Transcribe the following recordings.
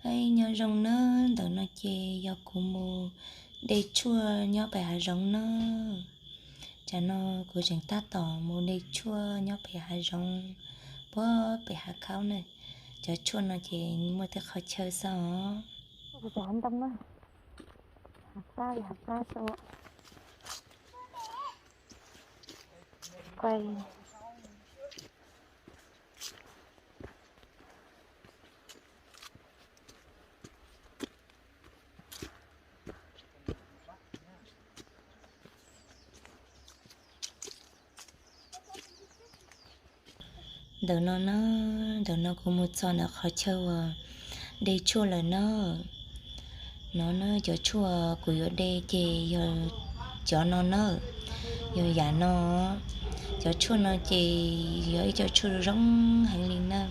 Ib nyob zoo na, ntawm no ces yog kuv mus de tshuaj nyob pem hav zoov na. Tsam no kuv tseem tab tom mus de tshuaj nyob pem hav zoov, puag pem hav khaub na. Cov tshuaj no ces muaj tej qhov chaw xwb os. Ntoo na, hav qab, hav qab, Ntawm no na, ntawm no kuv mus txog ntawm qhov chaw uas de tshuaj lawm na. No na, cov tshuaj kuv yuav de ces yog cov no na, yog yam no. Cov tshuaj no ces yog ib co tshuaj zoo heev li na.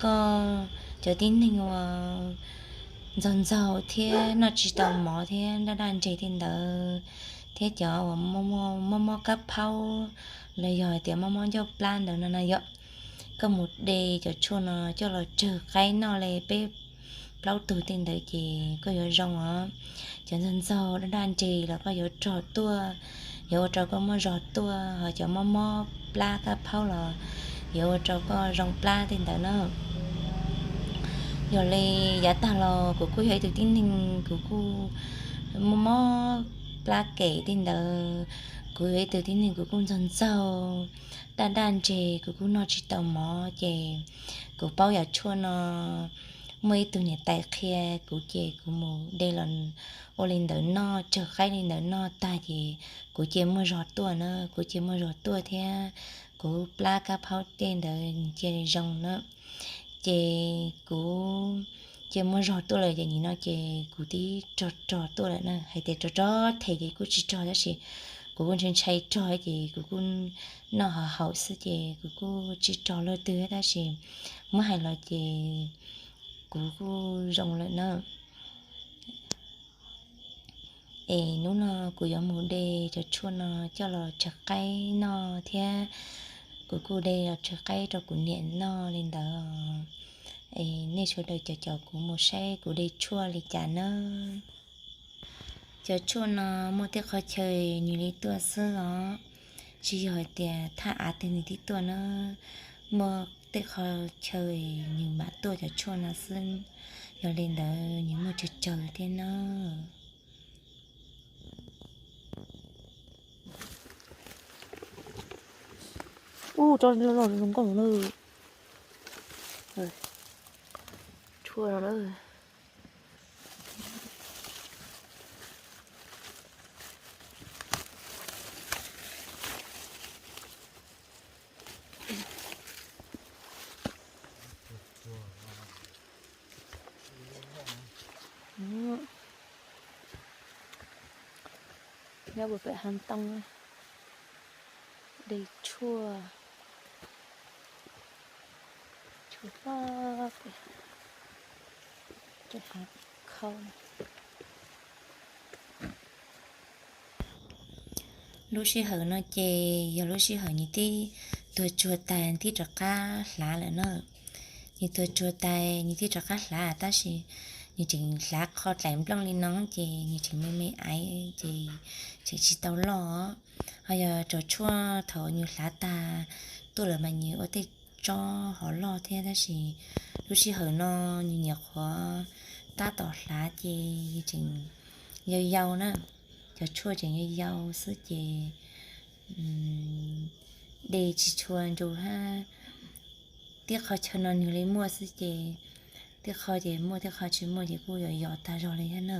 Koj, cov tib neeg uas ntxaug ntxaug thiab noj tsis tau mov thiab daj daj ntseg tej ntawd, thiab cov uas mob mob kab phaub los yog hais tias mob mob ncauj plab ntawd no na yom, koj mus de cov tshuaj no coj los tsawg qaib noj li peb plaub tug tej ntawd ces koj yuav zoo os. Cov ntxaug ntxaug daj daj ntseg los koj yuav rog tuaj, yuav ua rau koj muaj zog tuaj, ho cov mob mob plab kab phaub los yuav ua rau koj zoo plab tej ntawd na. Yog li yav tag los kuv kuj yog ib tug tib neeg kuv kuj mob mob plab kem tej ntawd, kuv yog ib tug tib neeg kuv kuj ntxaug ntxaug daj daj ntseg, kuv kuj noj tsis tau mov ces kuv paub yam tshuaj no, muaj ib tug niam tais qhia kuv ces kuv mus de los ua li ntawd noj, tsawg qaib li ntawd noj tag ces kuv cia muaj zog tuaj na, kuv cia muaj zog tuaj thiab kuv plab kab phaub tej ntawd cia li zoo na. Ces kuv cia muaj zog tuaj lawm ces nim no ces kuv twb rog rog tuaj lawm na, hais tias rog rog them ces kuj tsis rog tab sis kuv kuj ntshai ntshai rog ces kuv kuj noj haus haus xwb ces kuv kuj tsis rog luag twg tab sis muab hais los ces kuv kuj zoo lawm na. Es hnub no kuv yuav mus de cov tshuaj no coj los tsawg qaib noj thiab kuv kuj de los tsawg qaib rau kuv niam noj li ntawd. Es nej sawv daws caum caum kuv mus saib kuv de tshuaj li cas na. Cov tshuaj no muaj tej qhov chaw nws li tuaj xwb os, tsis yog hais tias thaj av twg nws thiaj tuaj na, muaj tej qhov chaw nws mam tuaj cov tshuaj no xwb. Yog li ntawd nws muaj tsawg tsawg thiab na. Ub, tso loj zoo nkauj no na. Tshuaj no na. Nyob puag pem hav ntoo, de tshuaj, tshuaj loj pem tej hav khau. Lub sij hawm no ces yog lub sij hawm nws twb tuag tsuag tas thiaj rov qab hlav lawm na. Nws tuag tsuag tas nws thiaj rov qab hlav tab sis nws tseem hlav qho dlaim nplooj li no ces nws tseem me me aiv ces tseem tsis tau loj. Ho yog cov tshuaj thaum nws hlav tas tuaj lawm mas nws ua tej tsob hov loj thiab tab sis lub sij hawm no nws nyuam qhuav tab tom hlav ces tseem yau yau na, cov tshuaj tseem yau yau xwb ces de tsis tshua ntsug hab. Tej qhov chaw no nws li muaj xwb ces tej qho ces muaj, tej qho tsis muaj ces kuj yos yos tag zog li thiab na.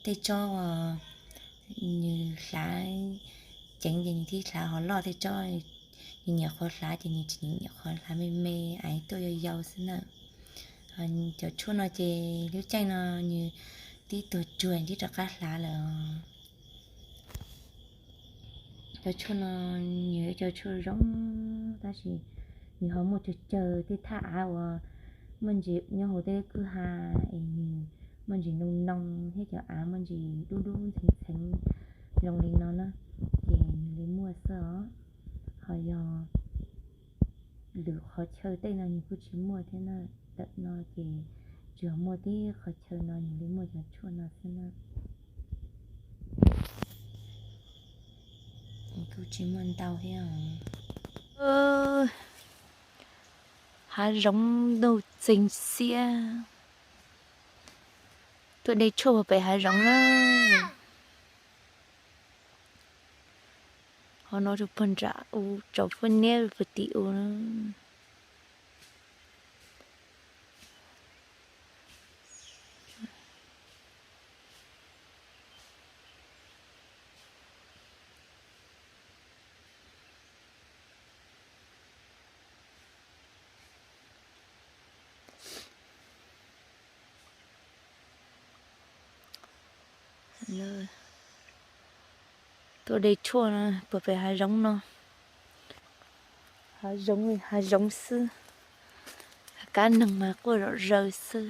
Tej tsob uas nws hlav ceev ces nws thiaj hlav hov loj, tej tsob nws nyuam qhuav hlav ces nws tseem nyuam qhuav hlav me me, aiv tuaj yau yau xwb na. Cov tshuaj no ces lub caij no nws twb tuag tsuag thiaj rov qab hlav lawm. Cov tshuaj no nws yog cov tshuaj zoo tab sis nws ho muaj tsawg tsawg tej thaj av uas muaj ntsis nyob hauv tej kwj ha es nws muaj ntsis ntoo ntoo thiab cov av muaj ntsis dub dub ntxheev ntxheev zoo li no na, ces nws li muaj xwb os. Ho yog lwm qhov chaw tej no nws kuj tsis muaj thiab na. Ntawm no ces Tsuas muaj tib qhov chaw no nws li muaj cov tshuaj no xwb na. Kuj tsis muaj ntau thiab. Hav zoov ntuj txeeg xiab. Tuaj de tshuaj puag pem hav zoov na. Ho no rau puag nram u, tsaus puag niab puag tim u na. Tuaj de tshuaj no puag pem hav zoov no. Hav zoov li hav zoov xwb. Kab neeg mas quaj zom zaws xwb.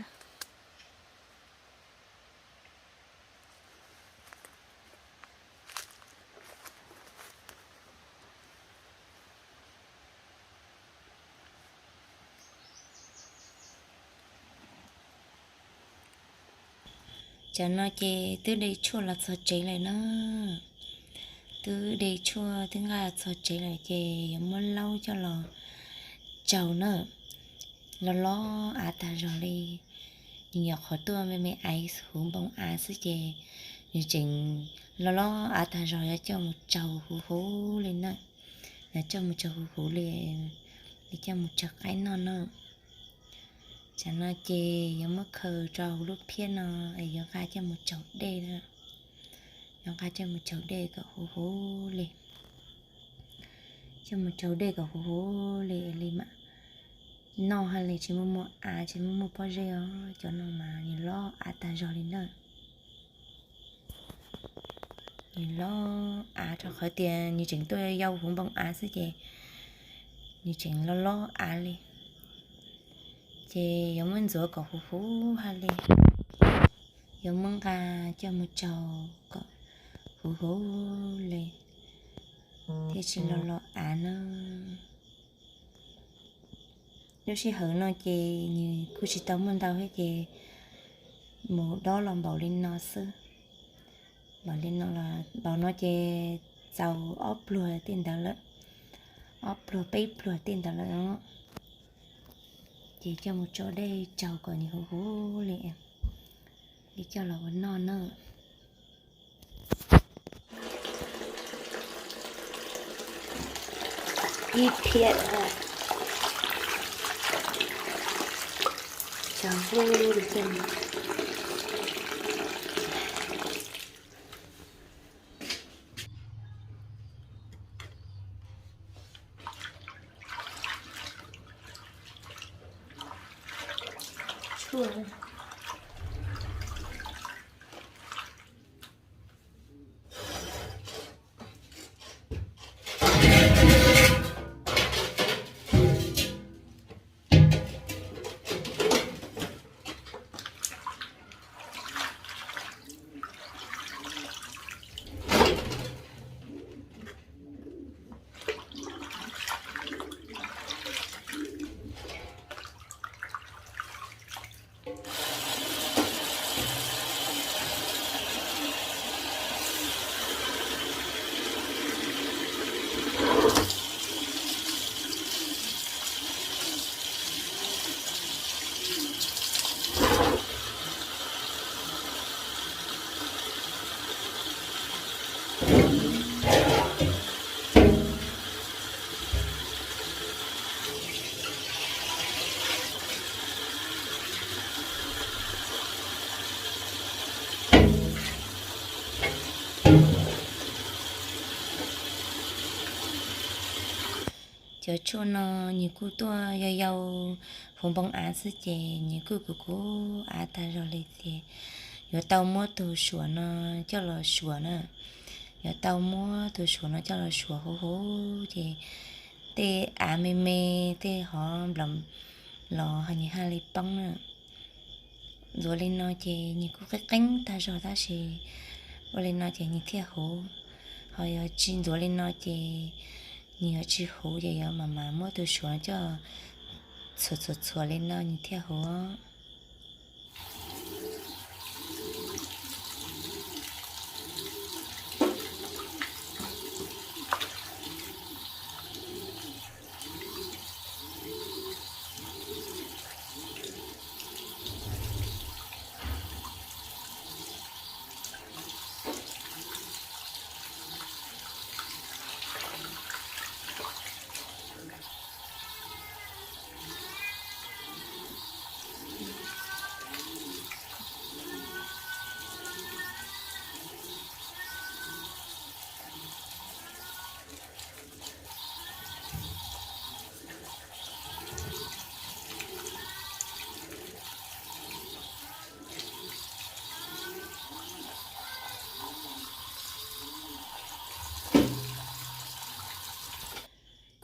Cov no ces twb de tshuaj los txog tsev lawm na. Twb de tshuaj twb nqa txog tsev lawm ces yuav muab laub coj los tsaug na. Los los av tag zog li. Nws nyuam qhuav tuaj me me aiv huv npoo av xwb ces nws tseem los los av tag zog yuav coj mus tsaug huv huv li na. Yuav coj mus tsaug huv huv li, li coj mus tsaug qaib noj na. Tsam no ces yuav muab khaws rau hauv lub phiab no es yuav nqa coj mus tsaug dej na. Yuav nqa coj mus tsaug dej kom huv huv li. Coj mus tsaug dej kom huv huv li li mam noj hais li tsis muaj muaj av tsis muaj muaj pob zeb os. Cov no mas nws los av tag zog li na. Nws los av rau qhov tias nws tseem tuaj yau huv npoo av xwb ces nws tseem los los av li. Ces yuav muab ntxuav kom huv huv hais li. Yuav muab nqa coj mus tsaug kom huv huv li thiaj tsis los los av na. Lub sij hawm no ces nws kuj tsis tau muaj ntau thiab ces mus dob los npaum li no xwb. Npaum li no los npaum no ces txaus ob pluag tej ntawd lawm, ob pluag peb pluag tej ntawd lawm. Ces coj mus tso dej tsaug kom nws huv huv li, li coj los ua noj na. Ib phiab tsaug huv li coj mus. Cov tshuaj no nws kuj tuaj yau yau huv npoo av xwb ces nws kuj kuv kuv av tag zog li ces yuav tau muab tus suav no coj los suav na. Yuav tau muab tus suav no coj los suav huv huv ces tej av me me, tej hov nplaum los nws haj li poob na. Ntxuav li no ces nws kuj qeeb qeeb tag zog tab sis ua li no ces nws thiaj huv. Ho yog tsis ntxuav li no ces nws yuav tsis huv ces yuav mam mam muab tus suav coj txhuam txhuam txhuam li no nws thiaj huv.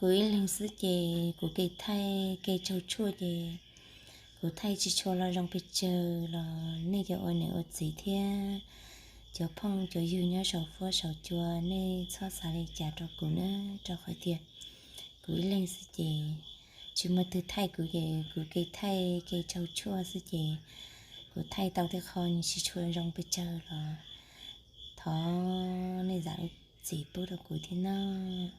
Kuv ib leeg xwb ces kuv kev thaij kev tsaug tshuaj ces kuv thaij tsis tshua los zoo pes tsawg los nej cov ua niam ua txiv thiab cov phooj cov ywg nyob saum fuab saum cua nej txhob xav li cas rau kuv na, rau qhov tias kuv ib leeg xwb ces tsis muaj twg thaij kuv ces kuv kev thaij kev tsaug tshuaj xwb ces kuv thaij tau tej qho nws tsis tshua zoo pes tsawg los thov nej zam lub txim pub rau kuv thiab nawb.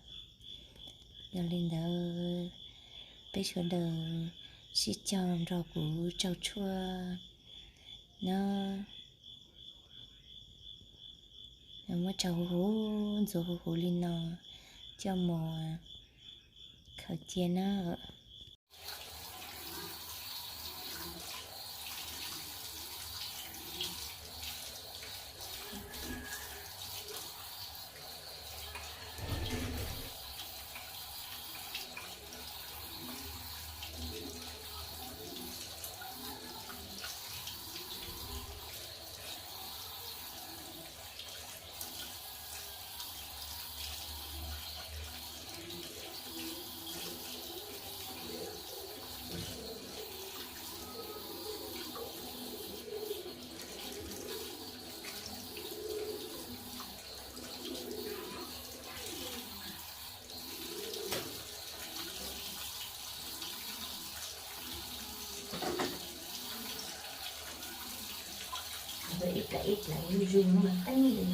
Yog li ntawd peb sawv daws sib cog nrog kuv tsaug tshuaj nawb. Muab tsaug huv huv ntxuav huv huv li no coj mus khaws cia nawb. Ib plaim ib plaim zuj zus no mas teeb li.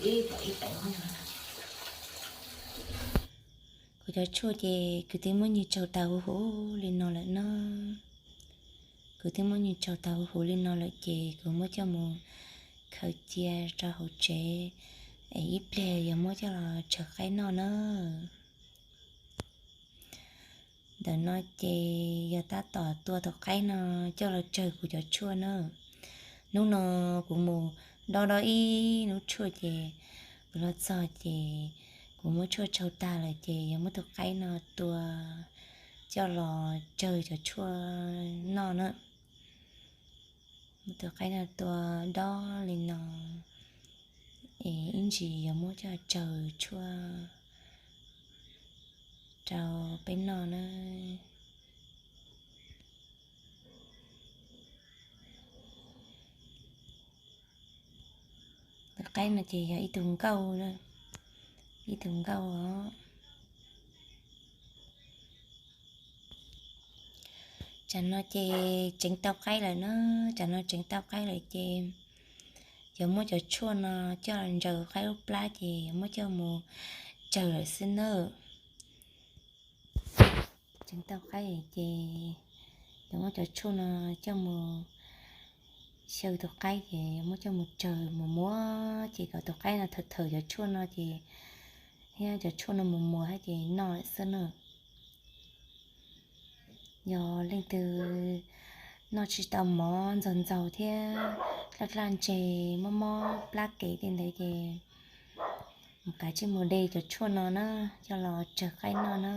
Ib plaim ib plaim no. Kuv cov tshuaj ces kuv twb muab nws tsaug tas huv huv li no lawm no. Kuv twb muab nws tsaug tas huv huv li no lawm ces kuv muab coj mus khaws cia rau hauv tsev es ib pliag yuav muab coj los tsawg qaib noj na. Ntawm no ces yog tab tom tua tus qaib no coj los tsawg kuv cov tshuaj na. Hnub no kuv mus dob dob ib hnub tshuaj ces kuv los txog ces kuv muab tshuaj tsaug tag lawm ces yuav muab tus qaib no tua coj los tsawg cov tshuaj noj na. Muab tus qaib no tua dob li no es ib ntsis yuav muab coj tsawg tshuaj rau peb noj na. Tus qaib no ces yog ib tug nkauj, ib tug nkauj os. Tsam no ces tseev tau qaib lawm na, tsam no tseev tau qaib lawm ces yuav muab cov tshuaj no coj los ntsaws qaib lub plab ces yuav muab coj mus tsawg lawm xwb nawb. Tseev tau qaib ces yuav muab cov tshuaj no coj mus xyaw tus qaib ces yuav muab coj mus tsawg mus muab ces kom tus qaib no thawm thawm cov tshuaj no ces thiab cov tshuaj no mus muas thiab ces noj lawm xwb na. Yog leej twg noj tsis tau mov ntxaug ntxaug thiab dlaj dlaj ntseg mob mob plab kev tej ntawd ces mus kav tsij mus de cov tshuaj no na, coj los tsawg qaib noj na.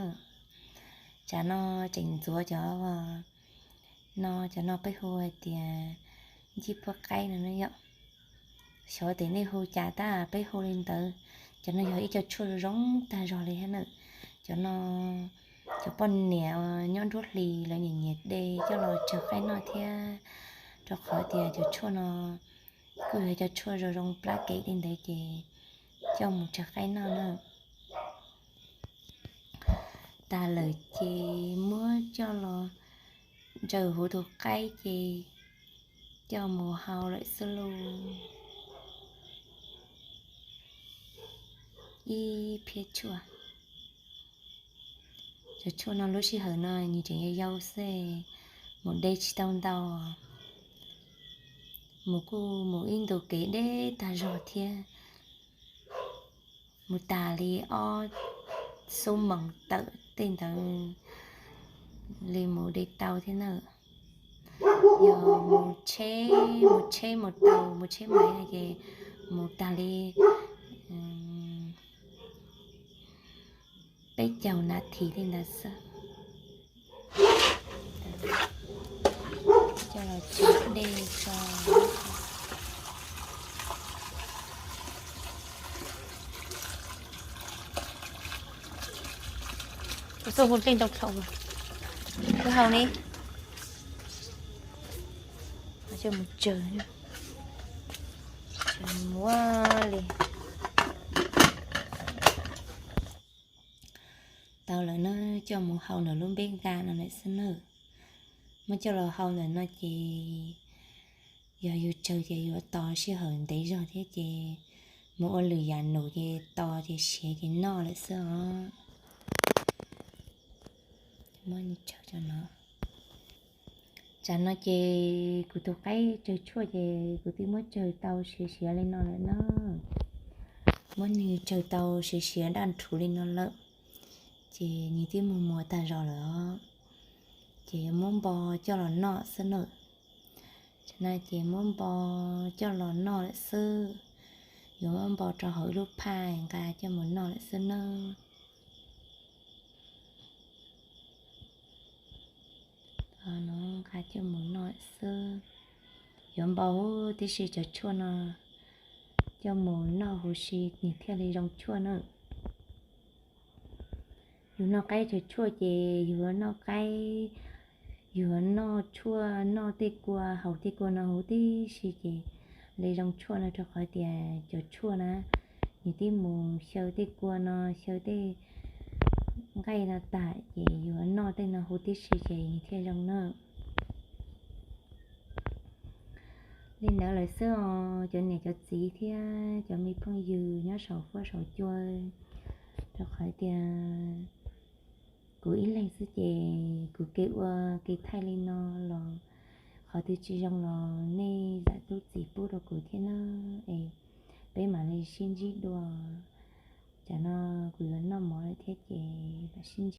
Tsam no tseem ntxuav cov no, cov no peb hu hais tias ncij puab qaib no na yom. Xyov tias nej hu cas tab peb hu li ntawd. Cov no yog ib co tshuaj zoo tag zog li thiab na. Cov no cov poj niam nyob nruab hlis lawv nyiam nyiam de coj los tsawg qaib noj thiab, rau qhov tias cov tshuaj no kuj yog cov tshuaj zoo zoo plab kev li ntawd ces coj mus tsawg qaib noj na. Tas lawm ces muab coj los ntsaws huv tus qaib ces coj mus hau lawm xwb lauj. Ib phiab tshuaj. Cov tshuaj no lub sij hawm no nws tseem yau yau xwb, mus de tsis tau ntau, mus kuj mus ib ntu kev deb tag zog thiab. Mus tas li ob xuab moos tawm tej ntawd li mus de tau thiab na. Yog mus tsheb, mus tsheb mus tau, mus tsheb maiv no ces mus tag li peb caug nas this li ntawd xwb. Coj los tso dej tso. Tuaj hu dlej ntoo dlhau, wb hau ne, coj mus tsawg, tsawg muab li. Tau lawm na, coj mus hau ntawm lub npeb nqa no lawm xwb na. Muab coj los hau ntawm no ces yog yus tsawg ces yuav tos sij hawm ntev zog thiab ces mus ua lwm yam num ces tos ces siav ces noj lawm xwb os. Tsam no ces kuv tus qaib tsawg tshuaj ces kuv twb muab tsawg tau siav siav li no lawm na. Muab nws tsawg tau siav siav daj nrhuv li no lawm ces nws twb mus muas tag zog lawm os. Ces yuav muab npo coj los noj xwb na. Tsam no ces muab npo coj los noj lawm xwb. Yuav muab npo rau hauv ib lub phaj nqa coj mus noj lawm xwb na. Nqa coj mus noj lawm xwb. Yuav npo huv tib si cov tshuaj no coj mus noj huv si nws thiaj li zoo tshuaj na. Yus noj qaib tsawg tshuaj ces yus yuav noj qaib, yus yuav noj tshuaj, noj tej kua, haus tej kua no huv tib si ces li zoo tshuaj no rau qhov tias cov tshuaj na nws twb mus xyaw tej kua no, xyaw tej nqaij no tas ces yus yuav noj tej no huv tib si ces nws thiaj zoo na. Li ntawd lawm xwb os cov niam cov txiv thiab cov me phooj ywg nyob saum huab saum cua, rau qhov tias kuv ib leeg xwb ces kuv kev ua kev thaij li no los qhov twg tsis zoo los nej zam lub txim pub rau kuv thiab na. Es peb mam li sib ntsib dua. Tsam no kuv yuav noj mov lawm thiab ces mam sib ntsib.